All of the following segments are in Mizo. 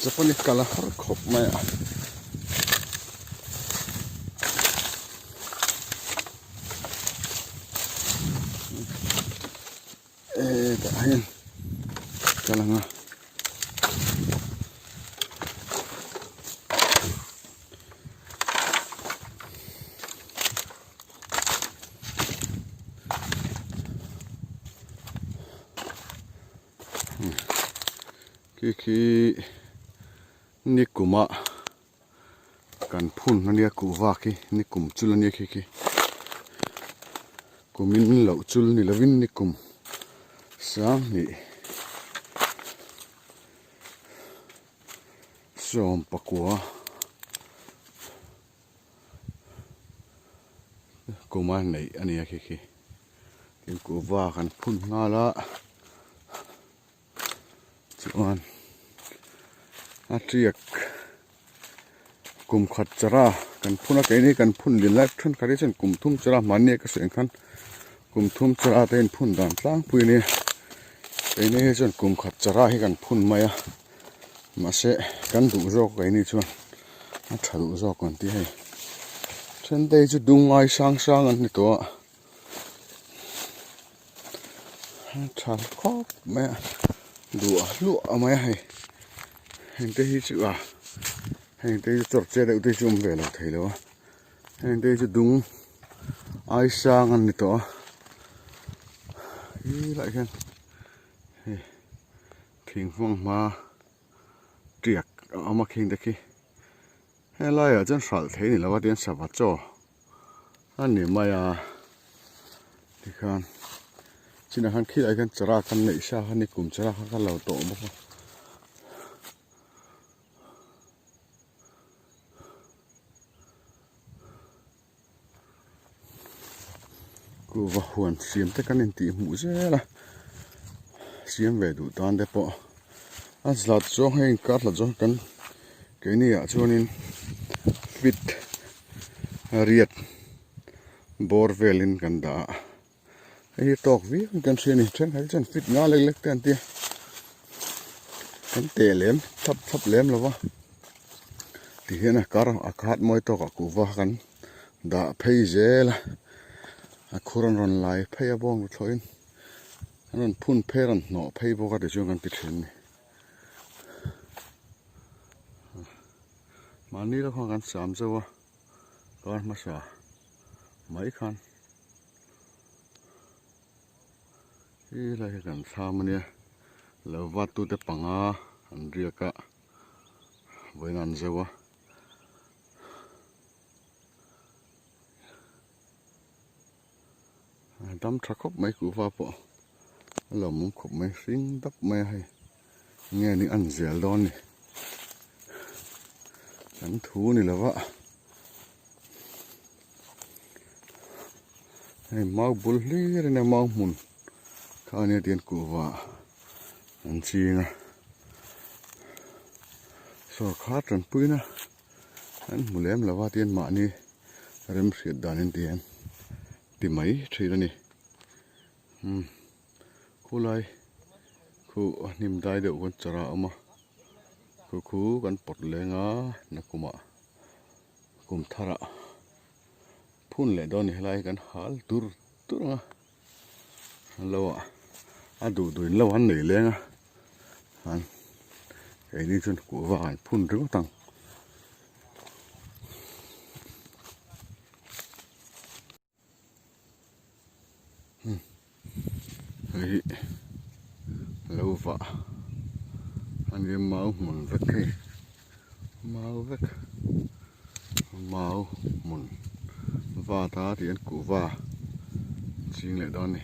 chawp a ni kal a har khawp mai a. Hetah hian kal ang a. Khi khi nikuma kan phun ania kuhva khi nikum chul ania khi khi kumin loh chul ni lovin nikum sang hnih 14. Kuma neih a nia khi khi tin kuhva kan phun nghal a chuan a tiak kum khat chara kan phun a keini kan phun lin lai thenkhat hi chuan kum thum chara mahni a ka sawi ang khan kum thum chara te in phun dan tlangpui a nia keini hi chuan kum khat chara hi kan phun mai a. Mahse kan duh zawk keini chuan a tha duh zawk an ti hei then te hi chu dung ngai sang sang an ni tawh a a tha khawp mai a duah hluah mai a hei heng te hi chu a heng te hi chu chawrche deuh te hi chu awm ve lo thei lo a heng te hi chu dung ai sang an ni tawh a helaiah hian hei. Thingfang hma tiak a awm a khing te khi helaiah chuan hralh thei ni lo a tiang sava chaw a ni mai a tikhan chinah khan khilaiah khian chara khan neih sa kha ni kum chara kha ka lo tawh bawk a. Kuhva huan siam te kan intih hmuh zel a siam ve duh tan te pawh a zat zawng hei inkar hlat zawng kan keini ah chuanin fit riat bawr velin kan dah a hei hi tawk viau in kan hria a ni thenkhat hi chuan fit nga lek lek te an tia kan teh lem thlap thlap lem lo va tihian a kar a khat mawi tawkah kuhva kan dah phei zel a a khur an rawn lai phei a bawng thlawhin an rawn phun phei a rawn hnawh phei bawk a tichuan kan ti thin a ni mahni lo khan kan sam zauh a kar hmasa mai khan helai hi kan thlam ania lo vat tute panga an riak a vawiin an zauh a. Dam tha khawp mai kuhva pawh a lo mum khawp mai hring dap mai a hei nge ni an zel dawn ni kan thu ni lo va hei mau bul hlir in a mau hmun kha ania tian kuhva an ching a sawrkhar tanpuina an hmu lem lo va tin mahni rem hriat danin ti hian ti mai thin a ni umm khulai khu a hnim dai deuh khan chara a awm a khu khu kan pawt leng a nakumah kum tharah phun leh dawn a ni helai hi kan hal tur tur ang a. Lo ah a duh duh in lo an nei leng a an keini chuan kuhva an phun ringawt ang. Hei hi lo vah a nia mau hmun vek hei mau vek mau hmun vat a tih an kuhva ching leh dawn a ni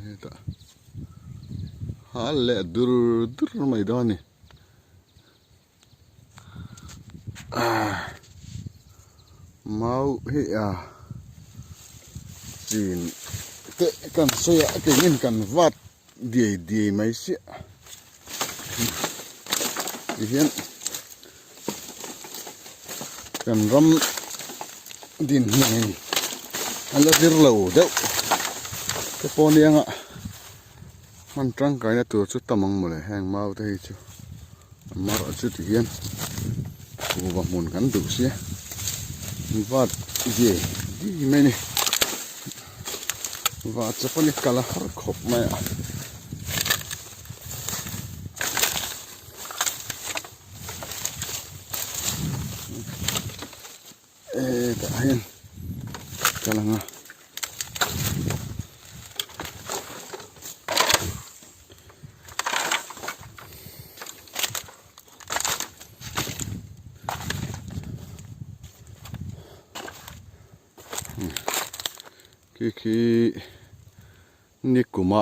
hetah hal leh dur dur mai dawn a ni mau hi a chin te kan sawi a keinin kan vat diai diai mai siah tihian kan ram dinhmun a la zir lo deuh te pawh aniang a. Hman tangkaina tur chu tam ang mawle heng mau te hi chu amarawh chu ti hian kuhva hmun kan duh sia vat ve dih mai a ni vah chawp a ni kal a har khawp mai a. Hetah hian kal ang a. Khi khi nikuma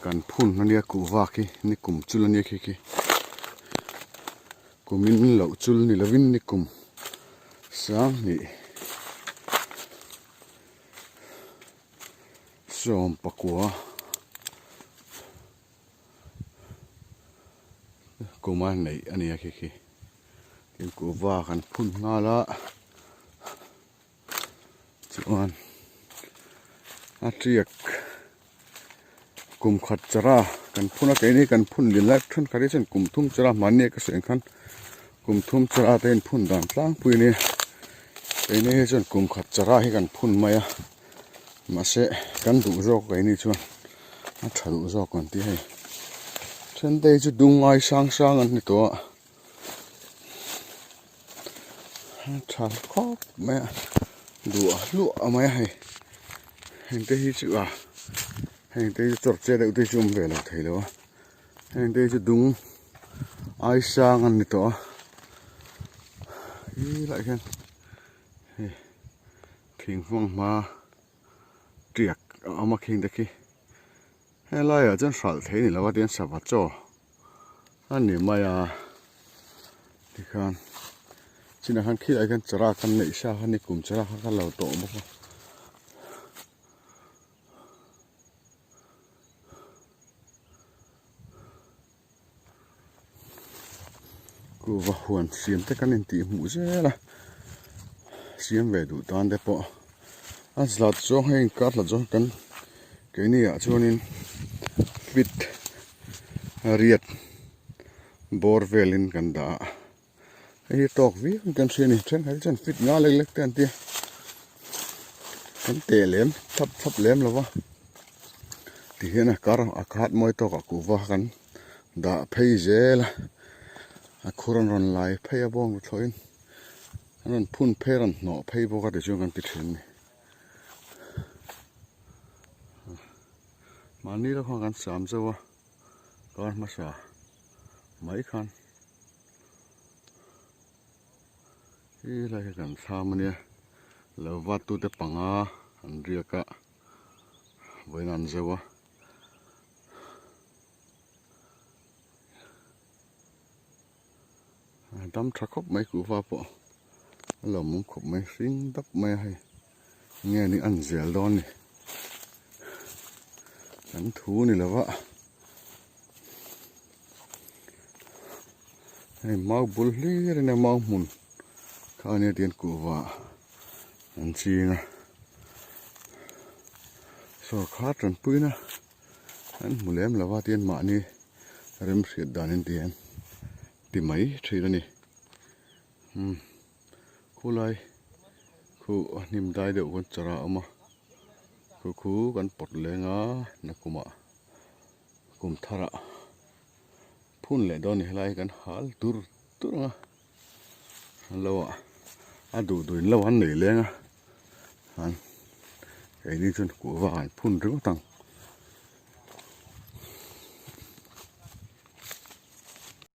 kan phun ania kuhva khi nikum chul ania khi khi kumin loh chul ni lovin nikum sang hnih 19 kuma neih ania khi khi tin kuhva kan phun nghal a. Chuan a tiak kum khat chara kan phun a keini kan phun lin lai thenkhat hi chuan kum thum chara mahni a ka sawi ang khan kum thum chara te in phun dan tlangpui a nia keini hi chuan kum khat chara hi kan phun mai a mahse kan duh zawk keini chuan a tha duh zawk kan ti hei then te hi chu dung ngai sang sang an ni tawh a. Tha khawp mai a duah hluah mai a hei heng te hi chu a heng te hi chu chawrche deuh te hi chu awm ve lo thei lo a heng te hi chu dung ai sang an ni tawh a helaiah hian hei thing hmang hma tiak a awm a khing te khi helaiah chuan hralh thei a ni lo a tihian sava chaw. A ni mai a tikhan chinah khan khilaiah khian chara kan neih sa kha ni kum chara kha ka lo tawh bawk a. Kuhva huan siam te kan intih hmuh zel a siam ve duh tan te pawh a zat zawng hei inkar hlat zawng kan keini ah chuanin fit riat bawr velin kan dah a hei hi tawk viau in kan hria a ni thenkhat hi chuan fit nga lek lek te an tia kan teh lem thlap thlap lem lo va tihian a kar a khat mawi tawkah kuhva kan dah phei zel a a khur an rawn lai phei a bawng thlawhin an rawn phun phei a rawn hnawh phei bawk a tichuan kan ti thin a ni mahni lo khan kan sam zauh a kar hmasa mai khan helai hi kan thlam a nia lo vat tute panga an riak a vawiin an zauh a. A dam tha khawp mai kuhva pawh a lawmawm khawp mai hring dap mai a hei nge ni an zel dawn ni kan thu ni lo va hei mau bul hlir in a mau hmun kha ania tihian kuhva an ching a sawrkhar tanpuina an hmu lem lo va tin mahni remhriat danin ti hian ti mai thin a ni umm khulai khu a hnim dai deuh khawn chara a awm a khu khu kan pawt leng a nakumah kum tharah phun leh dawn a ni helai hi kan hal dur dur ang a lo ah a duh duhin lo an nei leng a an keini chuan kuhva an phun ringawt ang.